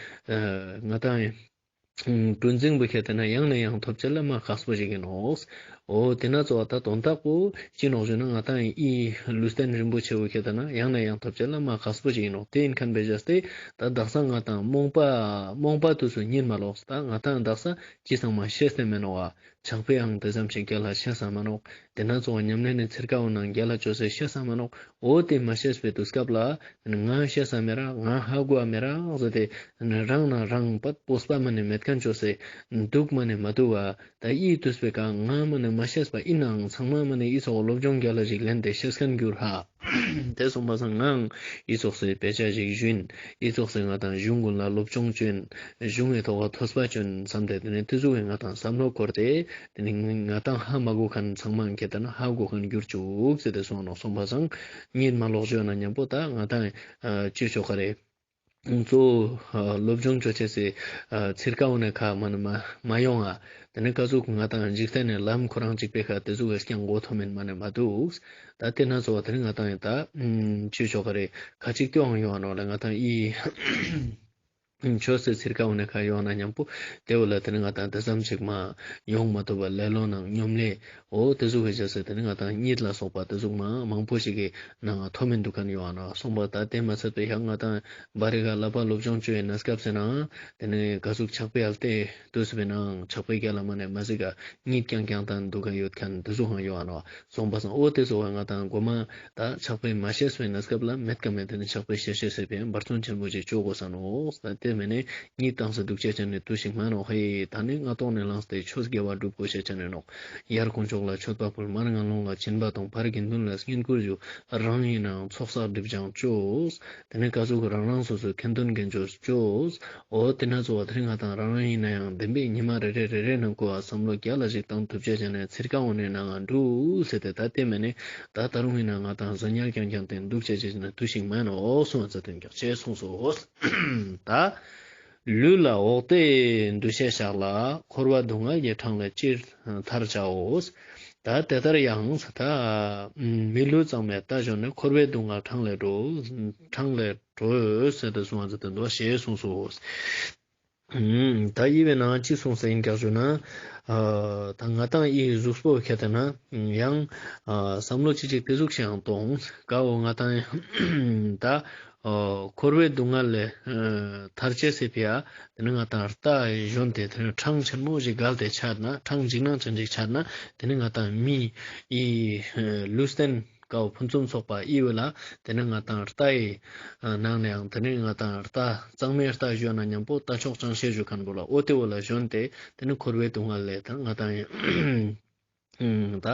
ང་ཏང་གྲུ་འཛིན་པོ་ཁྱེར་ཏེ་ན་ཡང་ནས་ཡང་ཐོབ་ཅེས་ལ་མ་ཁག་པོ་ཞིག་ཡིན་ནོག། འོ་དེ་ན་ཙོགས་ད་དོན་དག་པོ་ཅི་ནོག་ཞུ་ན་ང་ཏང་ཨི་ལུས་རྟེན་རིན་པོ་ཆེ་བོ་ཁྱེར་ཏེ་ན་ཡང་ནས་ཡང་ཐོབ་ཅེས་ལ་མ་ཁག་པོ་ཞིག་ཡིན་ནོག། དེ་ཡིན་ཁན་བེ་ཇ་སྟེ་ད་དག་ས་ང་ཏང་རྨོངས་པ་རྨོངས་པ་དུས་སུ་རྙེད་མ་ལོག། ད་ང་ཏང་དག་ས་ཅི་ཚང་མ་ཤེས་ཏེ་མེད་ནོག་བ། ཕྱག་དཔེའང་དེ་ཙམ་ཞིག་རྒྱལ་ལ་ཤེས་ས་མ་ནོག། དེ་ན་ཚོ་བ་ཉམས་ལེན་ནི་ཚིར་ཀ་བོ་ནང་རྒྱལ་ལ་ཅོས་སེ་ཤེས་ས་མ་ནོག། འོ་དེ་མ་ཤེས་པའི་དུས་སྐབས་ལ་ང་ཤེས་ས་མེད་ར་ང་ཧ་གོ་བ་མེད་ར་ཟེར་ཏེ་རང་ན་རང་པད་སྤོབས་པ་མ་ནེ་མེད་མཁན་ཅོས་སེ་འདུག་མ་ནེ་མ་འདུག་བ། ད་ཨི་དུས་པའི་ཀ་ང་མ་ནེ་མ་ཤེས་པ་ཨིན་ནའང་ཚང་མ་མ་ནེ་ཨི་ཚོགས་སློབ་སྦྱོང་རྒྱལ་ལ་ཞིག་ལེན་ཏེ་ཤེས་མཁན་གྱུར་ཧ། དེ་སོང་པ་སང་ངའང་ཨི་ཚོགས་སེ་དཔེ་ཆ་ཞིག་ཞུ་ཨིན། ཨི་ཚོགས་སེ་ང་དང་གཞུང་ཀུན་ལ་སློབ་སྦྱོང་ཅོ་ཨིན། གཞུང་ངི་ཐོག་ག་ཐོས་པ་ཅོ་ཨིན་བསམ་སྟེ་དེ་ནེ་དེ་ཟུག་གི་ང་དང་བསམ་བློ་འཁོར་ཏེ་དེ་ནེ་ང་དང་ཧ་མ་གོ་མཁན་ཚང་མ་ཁྱེད་ད་ན་ཧ་གོ་མཁན་གྱུར་ཅུག་ཟེར་ཏེ་སོང་ནོག། སོང་པ་སང་གཉིད་མ་ལོག་ཅོ་ན་མཉམ་པོ་ད་ང་དང་ཅི་ཆོག་ག་རེ། གཙོ་བོ་སློབ་སྦྱོང་ཅོ་ཅེས་སི་ཚིར་ཀ་བོ་ནེ་ཁ་མ་ནེ་མ་མ་ཡོང་ང་། དེ་ནེ་ཀ་ཟུག་ང་དང་འཇིག་རྟེན་ནི་ལམ་ཁོ་རང་ཅིག་པའི་ཁ་དེ་ཟུག་གི་རྐྱང་མགོ་ཐོམ་ཨིན་མ་ནེ་མ་འདུག། ད་དེ་ན་ཚོ་བ་དེ་ནེ་ང་དང་ཡིན་ད་ཅི་ཆོག་ག་རེ་ཁ་ཅིག་ཏེའང་ཡོང་ང་ནོག་ལ་ང་དང་ཨི་ཆོས་སི་ཚིར་ཀ་བོ་ནེ་ཁ་ཡོང་ན་མཉམ་པོ་དེ་བོ་ལ་དེ་ནེ་ང་དང་དེ་ཙམ་ཞིག་མ་ཡོང་མ་ཐུབ་པ་ལེ་ལོ་ནང་སྙོམ་ལས། འོ་དེ་ཟུག་གི་བྱས་སེ་དེ་ནེ་ང་དང་གཉིད་ལ་སོགས་པ་དེ་ཟུག་མ་མང་པོ་ཞིག་གི་ནང་ང་ཐོམ་མི་འདུག་མཁན་ཡོང་ང་ནོག། སོང་པ་ད་དེ་མ་ཚད་པའི་ཡང་ང་དང་བ་རི་ག་ལ་པ་སློབ་སྦྱོང་ཅོ་ཡི་གནས་སྐབས་སེ་ན་དེ་ནེ་ག་ཟུག་ཕྱག་དཔེ་ཨལ་ཏེ་དུས་པའི་ནང་ཕྱག་དཔེ་རྒྱལ་ལ་མ་ནེ་མ་ཟིག་ག་གཉིད་རྐྱང་རྐྱང་དང་འདུག་མཁན་ཡོད་མཁན་དེ་ཟུག་ཡང་ཡོང་ང་ནོག། སོང་པ་སང་འོ་དེ་ཟུག་ང་དང་གོ་མ་ད་ཕྱག་དཔེ་མ་ཤེས་པའི་གནས་སྐབས་ལ་མེད་ཀ་མེད་དེ་ནེ་ཕྱག་དཔེ་ཤེས་ཤེས་སེ་བའི་འབད་བརྩོན་ཆེན་པོ་ཞིག་ཅོ་དགོས་ས་ནོག། ད་དེ་མ་ནེ་གཉིད་བཏང་སེ་འདུག་ཅེས་ཅན་ནི་དུས་ཤིག་མ་ནོག། ཧེ་ད་ནི་སྔ་ཐོག་ནེ་ལངས་ཏེ་ཆོས་དགེ་བ་སྒྲུབ་དགོས་ཤེས་ཅན་ནི་ནོག། ཡར་དཀོན་མཆོག་ལ་མཆོད་པ་ཕུལ། མར་ངན་སློང་ལ་སྦྱིན་པ་གཏོང་། བར་དགེ་འདུན་ལ་བསྙེན་བཀུར་ཞུ། རང་ཡིན་ནའང་ཚོགས་བསགས་སྒྲིབ་སྦྱང་བཅོས། དེ་ནེ་ཀ་ཟུག་རང་རང་སོ་སོའི་ཁེན་ཏོན་གན་ཆོས་བཅོས། འོ་དེ་ན་ཚོ་བ་དེ་རིང་ང་དང་རང་རང་ཡིན་ནའང་བདེན་པའི་ཉི་མ་རེ་རེ་རེ་རེ་ནང་ཀོ་བ་བསམ་བློ་རྒྱལ་ལ་ཞིག་བཏང་ཐུབ་ཅེས་ཅན་ནི་ཚིར་ཀ་བོ་ནེ་ནང་ང་འགྲུལ་ཟེར་ཏེ་ད་དེ་མ་ནེ་ད་ད་རུང་ཡིན་ན་ང་དང་ཟ་ཉལ་རྐྱང་རྐྱང་དེ་འདུག་ཅེས་ཅན་ནི་དུས་ཤིག་མ་ནོག་སོང་ཙ་དོན་ཀྱང་ཆེ་སོང་སོ། ད་ལུས་ལ་འོག་ཏའི་འདུ་ཤེས་བཞག་ལ། འཁོར་བ་སྡུག་བསྔལ་གྱི་འཕྲང་ལས་ཅིར་ཐར་བྱའོ། ད་དེ་ལྟར་ཡང་ད་མི་ལུས་གཙང་མའི་རྟ་ཞོན་ནས། འཁོར་བའི་སྡུག་བསྔལ་འཕྲང་ལས་གྲོལ། འཕྲང་ལས་གྲོལ་ཟེར་ཏེ་གསུངས་པ་ཟེར་ཏེ་འདུག་ཞེས་གསུངས་སོ། ད་ཡི་བའི་ནང་ཅི་གསུངས་ས་ཡིན་ཀྱག་ཞུ་ན། ད་ང་དང་ཡི་གཟུགས་པོ་ཁྱེར་ཏེ་ན་ཡང་བསམ་བློ་ཅི་ཅིག་དེ་ཟུག་ཞིག་ཡང་གཏོང་། ཀ་བོ་ང་དང་ད་འཁོར་བའི་སྡུག་བསྔལ་ལས་ཐར་ཅེས་སི་ཕི་ཡ། དེ་ནི་ང་དང་རྟ་ཞོན་ཏེ་དེ་ནི་འཕྲང་ཆེན་མོ་ཞིག་བརྒལ་ཏེ་ཆ་ན་འཕྲང་འཇིགས་སྣང་ཅན་ཞིག་ཆ་ན་དེ་ནི་ང་དང་མི་ཡི་ལུས་རྟེན་ཀ་བོ་ཕུན་སུམ་ཚོགས་པ་ཡི་བོ་ལ་དེ་ནི་ང་དང་རྟ་ཡི་ནང་ནས་ཡང་དེ་ནི་ང་དང་རྟ་གཙང་མའི་རྟ་ཞོན་ན་མཉམ་པོ་རྟ་མཆོག་ཅང་ཤེས་ཞུ་མཁན་པོ་ལ་འོ་དེ་བོ་ལ་ཞོན་ཏེ་དེ་ནི་འཁོར་བའི་སྡུག་བསྔལ་ལས་ད་ང་དང་ཡི་ད་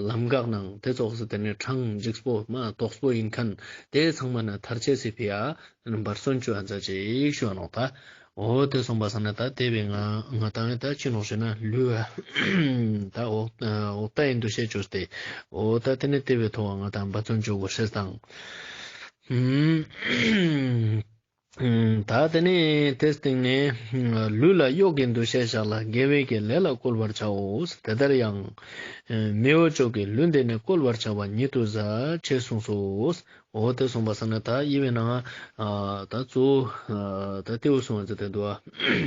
ལམ་འགག་ནང་དེ་ཙོགས་སུ་དེ་ནས་འཕྲང་འཇིགས་པོ་མ་དོགས་པོ་ཡིན་མཁན་དེ་ཚང་མ་ན་ཐར་ཅེས་སི་ཕི་ཡ་འབད་བརྩོན་ཅོ་ཨ་ཛ་ཅིག་ཞུ་ནོག་ད། འོ་དེ་སོང་པ་སང་ན་ད་དེ་བས་ང་ང་དང་ད་ཅི་ནོག་ཞུ་ན་ལུས་ད་འོག་འོག་ལྟ་ཡིན་འདུ་ཤེས་ཅོས་ཏེ་འོ་ད་དེ་ནས་དེ་བས་ཐོག་ང་དང་འབད་བརྩོན་ཅོ་དགོས་ཤེས་དང་། ད་དེ་ནས་དེའི་སྟེང་ནས་ལུས་ལ་གཡོག་གི་འདུ་ཤེས་བཞག་ལ། དགེ་བའི་གི་ལས་ལ་བཀོལ་བར་བྱའོ། དེ་ལྟར་ཡང་མི་འོ་ཅོག་གི་ལུས་འདི་ནི་བཀོལ་བར་བྱ་བ་ཉིད་དུ་ཟད་ཅེས་གསུངས་སོ། འོ་དེ་གསུངས་པ་སང་ན་ད་ཡི་བའི་ནང་ད་གཙོ་བོ་ད་དེ་བོ་གསུངས་པ་ཟེར་ཏེ་འདུག་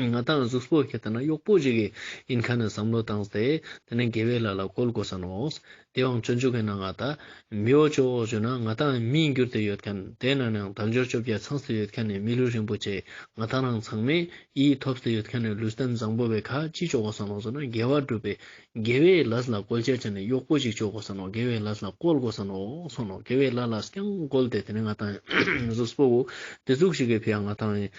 ང་དང་གཟུགས་པོ་ཁྱེར་ཏེ་ན་གཡོག་པོ་ཞིག་གི་ཡིན་མཁན་ནི་བསམ་བློ་བཏང་སྟེ་དེ་ནས་དགེ་བའི་ལས་ལ་བཀོལ་དགོས་ས་ནོག། དེའང་སྤྱོད་འཇུག་གི་ནང་ང་ད་མི་འོ་ཅོག་ཞུ་ན་ང་དང་མིའི་གྱུར་ཏེ་ཡོད་མཁན་དེ་ན་ནང་དལ་འབྱོར་བཅོ་བརྒྱད་ཚང་སྟེ་ཡོད་མཁན་ནི་མི་ལུས་རིན་པོ་ཆེ་ང་དང་རང་ཚང་མས་ཡིད་ཐོབ་སྟེ་ཡོད་མཁན་ནི་ལུས་རྟེན་བཟང་པོ་བའི་ཁ་ཅི་ཅོ་དགོས་ས་ནོག་ཟེར་ན་དགེ་བ་སྒྲུབ་པའི་དགེ་བའི་ལས་ལ་བཀོལ་ཅེས་ཅན་ནི་གཡོག་པོ་ཞིག་ཅོ་དགོས་ས་ནོག། དགེ་བའི་ལས་ལ་བཀོལ་དགོས་ས་ནོག་གསུངས་ནོག། དགེ་བའི་ལས་ལ་རྐྱང་བཀོལ་ཏེ་དེ་ནས་ང་དང་གཟུགས་པོ་བོ་དེ་ཟུག་ཞིག་གི་ཕི་ཡ་ང་དང་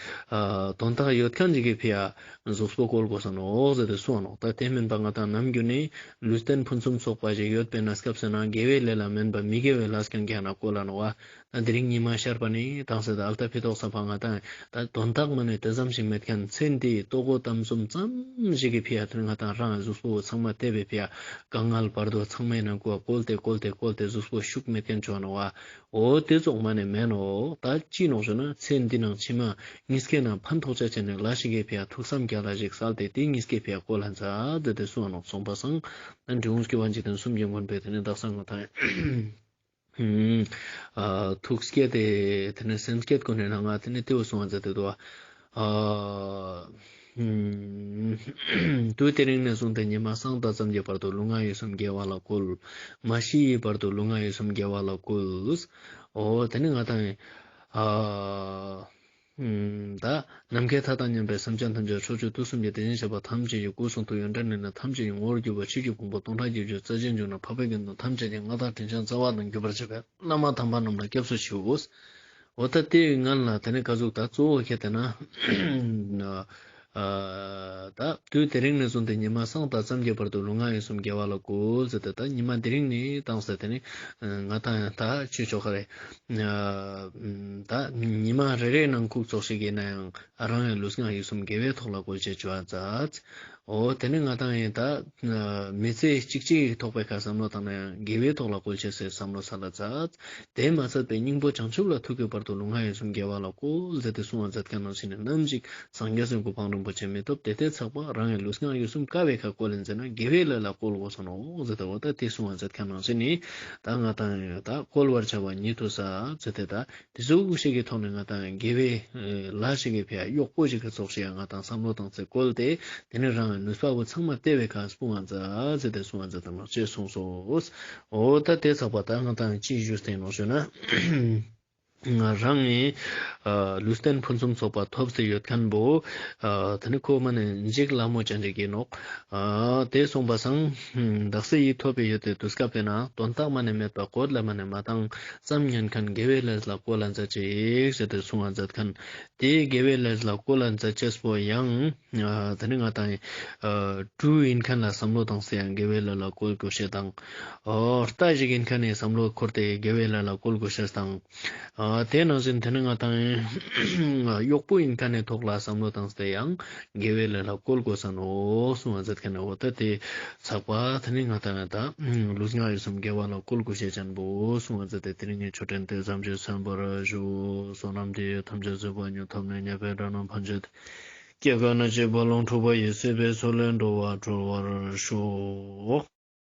དོན་དག་ཡོད་མཁན་ཞིག་གི་ཕི་ཡ་གཟུགས་པོ་བཀོལ་དགོས་ས་ནོག་ཟེར་ཏེ་གསུངས་ནོག། ད་དེ་མིན་པ་ང་དང་ནམ་རྒྱུན་ནས་ལུས་རྟེན་ཕུན་སུམ་ཚོགས་པ་ཞིག་ཡོད་པའི་གནས་སྐབས་སུ་ན་དགེ་བའི་ལས་ལ་མིན་པ་མི་དགེ་བའི་ལས་རྐྱང་རྐྱང་ན་བཀོལ་ལ་ནོག་བ། ད་དེ་རིང་ཉི་མ་ཤར་པ་ནས་དང་སེ་ད་ཨལ་ཏ་ཕི་ཏོག་ས་ཕ་ང་དང་ད་དོན་དག་མ་ནས་དེ་ཙམ་ཞིག་མེད་མཁན་ཚེ་འདིའི་ལྟོ་གོས་གཏམ་གསུམ་ཙམ་ཞིག་གི་ཕི་ཡ་དེ་ང་དང་རང་གཟུགས་པོ་ཚང་མ་བལྟས་པའི་ཕི་ཡ་དཀའ་ངལ་བར་དོ་ཚང་མའི་ནང་ཀོ་བཀོལ་ཏེ་བཀོལ་ཏེ་བཀོལ་ཏེ་གཟུགས་པོ་ཤུགས་མེད་མཁན་ཅོ་ནོག་བ། འོ་དེ་ཙོགས་མ་ནས་མེད་ནོག། ད་ཅི་ནོག་ཞུ་ན་ཚེ་འདི་ནང་ཕྱི་མ་གཉིས་ཀའི་ནང་ཕན་ཐོགས་ཅེས་ཅན་ནི་ལས་ཤིག་གི་ཕི་ཡ་ཐུགས་བསམ་རྒྱལ་ལ་ཞིག་གསལ་ཏེ་དེ་གཉིས་ཀའི་ཕི་ཡ་བཀོལ་ལ་མཛད་དེ་དེ་གསུངས་ནོག། སོང་པ་སང་ད་འབྲི་གུང་སྐྱོབ་པ་འཇིག་རྟེན་གསུམ་གྱི་མགོན་པོས་དེ་ནས་བདག་ས་ང་དང་ཐུགས་བསྐྱེད་དེ་དེ་ནས་སེམས་བསྐྱེད་ཀུན་ནས་ནང་ང་དེ་ནས་དེ་བོ་གསུངས་པ་མཛད་དེ་འདུག། ཨ་དུས་དེ་རིང་ནས་བཟུང་སྟེ་ཉི་མ་སང་ད་ཙམ་གྱི་བར་དུ་ལུས་ངག་ཡིད་གསུམ་དགེ་བ་ལ་བཀོལ། མ་ཤི་ཡི་བར་དུ་ལུས་ངག་ཡིད་གསུམ་དགེ་བ་ལ་བཀོལ། འོ་དེ་ནི་ང་དང་ཨ་ ད་ནམ་མཁའི་མཐའ་དང་མཉམ་པའི་སེམས་ཅན་ཐམས་ཅད་ཕྱོགས་བཅུ་དུས་གསུམ་གྱི་དེ་བཞིན་གཤེགས་པ་ཐམས་ཅད་ཀྱི་སྐུ་གསུང་ཐུགས་ཡོན་ཏན་ནི་ཐམས་ཅད་ཀྱི་ངོ་བོར་གྱུར་པ་ཆོས་ཀྱི་ཕུང་པོ་སྟོང་ཕྲག་བརྒྱད་ཅུ་རྩ་བཞི་འབྱུང་གནས་འཕགས་པའི་དགེ་འདུན་ཐམས་ཅད་ཀྱི་མངའ་བདག་དྲིན་ཅན་རྩ་བ་ནས་གུས་པར་བྱེད་པའི་བླ་མ་དམ་པ་རྣམས་ལ་སྐྱབས་སུ་མཆིའོ། འོ་ད་དེའི་སྔན་ལ་དེ་ནས་ག་ཟུག་ད་གཙོ་བོ་ཁྱེད་དེ་ན། ཨ་ད་དུས་དེ་རིང་ནས་བཟུང་སྟེ་ཉི་མ་སང་ད་ཙམ་གྱི་བར་དུ་ལུས་ངག་ཡིད་གསུམ་དགེ་བ་ལ་བཀོལ་ཟེར་ཏེ། ད་ཉི་མ་དེ་རིང་ནས་བཏང་སྟེ་དེ་ནས་ང་དང་ད་ཅི་ཆོག་ག་རེ། ད་ཉི་མ་རེ་རེའི་ནང་ཁུག་ཙོགས་ཤིག་ཡིན་ན་ཡང་རང་གི་ལུས་ངག་ཡིད་གསུམ་དགེ་བའི་ཐོག་ལ་བཀོལ་ཅེས་བྱ་བ་མཛད། འོ་དེ་ནས་ང་དང་ཡིན་ད་མི་ཚེ་གཅིག་གཅིག་གི་ཐོག་པའི་ཁ་བསམ་བློ་བཏང་ན་ཡང་དགེ་བའི་ཐོག་ལ་བཀོལ་ཅེས་སི་བསམ་བློ་ས་ལ་མཛད། དེ་མ་ཚད་པའི་སྙིང་པོ་བྱང་ཆུབ་ལ་ཐུག་གི་བར་དུ་ལུས་ངག་ཡིད་གསུམ་དགེ་བ་ལ་བཀོལ་ཟེར་ཏེ་གསུང་བ་མཛད་མཁན་ནང་བཞིན་ནམ་ཞིག་སངས་རྒྱས་སི་གོ་འཕང་རིན་པོ་ཆེ་མི་ཐོབ། དེ་ལྟའི་ཚགས་པ་རང་གི་ལུས་ངག་ཡིད་གསུམ་ག་བའི་ཁ་བཀོལ་ཡིན་ཟེར་ན་དགེ་བའི་ལས་ལ་བཀོལ་དགོས་ས་ནོག་ཟེར་ཏེ། འོ་ད་དེ་གསུང་བ་མཛད་མཁན་ནང་བཞིན་ནི་ད་ང་དང་ད་བཀོལ་བར་བྱ་བ་ཉིད་དུ་ཟད་ཟེར་ཏེ། ད་དེ་ཟུག་ཞིག་གི་ཐོག་ནས་ང་དང་དགེ་བའི་ལས་ཞིག་གི་ཕི་ཡ་གཡོག་པོ་ཞིག་གི་ཙོགས་ཤིག་ཡང་ང་དང་བསམ་བློ་བཏང་སྟེ་བཀོལ་ཏེ། དེ་ནས་རང་གི་ནུས་པ་བོ་ཚང་མ་སྟེར་བའི་ཁ་སྤུངས་པ་མཛད་ཟེར་ཏེ་གསུང་བ་མཛད་དེ་ནོག་ཅེས་གསུངས་སོ། འོ་ད་དེ་ཚགས་པ་ད་ང་དང་ཅི་ཞུས་ཏེ་ནོག་ཞུ་ན། རང་ངི་ལུས་རྟེན་ཕུན་སུམ་ཚོགས་པ་ཐོབ་སྟེ་ཡོད་མཁན་བོ། དེ་ནི་ཁོ་མ་ནི་འཇིག་སླ་མོ་ཅན་ཅིག་ཡིན་ནོག་དེ་གསུངས་པ་སང་། བདག་སྲིད་ཡིད་ཐོབ་པའི་ཡོད་དེ་དུས་སྐབས་དེ་ན་དོན་དག་མ་ནི་མེད་པ་བཀོལ་ལ་མ་ནི་མ་བཏང་ཙམ་ཉན་མཁན་དགེ་བའི་ལས་ལ་བཀོལ་ལ་མཛད་ཅིག་ཟེར་ཏེ་གསུང་བ་མཛད་མཁན། དེའི་དགེ་བའི་ལས་ལ་བཀོལ་ལ་མཛད་ཅེས་པོ་ཡང་། དེ་ནི་ང་དང་ཡིན། ཨ་སྤྲུལ་ཡིན་མཁན་ལ་བསམ་བློ་བཏང་སྟེ་ཡང་དགེ་བའི་ལས་ལ་བཀོལ་དགོས་ཤེས་དང་། ཨོ་རྟ་ཞིག་ཡིན་མཁན་ནི་བསམ་བློ་འཁོར་ཏེ་དགེ་བའི་ལས་ལ་བཀོལ་དགོས་ཤེས་དང་། ཨ་དེ་ནང་བཞིན་དེ་ནི་ང་དང་ཡིན། གཡོག་པོ་ཡིན་མཁན་ནི་ཐོག་ལ་བསམ་བློ་བཏང་སྟེ་ཡང་དགེ་བའི་ལས་ལ་བཀོལ་དགོས་ས་ནོག་གསུང་བ་མཛད་མཁན་ནི། འོ་ད་དེ་ཚགས་པ་དེ་ནི་ང་དང་ཡིན་ད་ལུས་ངག་ཡིད་གསུམ་དགེ་བ་ལ་བཀོལ་དགོས་ཤེས་ཅན་བོ་གསུང་བ་མཛད་དེ། དེ་རིང་ངི་ཆོས་འབྲེལ་དེ་ཙམ་ཞིག་གསན་པར་ཞུ། བསོད་ནམས་འདི་ཡིས་ཐམས་ཅད་གཟིགས་པ་ཉིད། ཐོབ་ནས་ཉེས་པའི་དགྲ་རྣམས་ཕམ་བྱས་ཏེ། སྐྱེ་རྒ་ན་འཆིའི་རྦ་ཀློང་འཁྲུགས་པ་ཡི། སྲིད་པའི་མཚོ་ལས་འགྲོ་བ་སྒྲོལ་བར་ཤོག།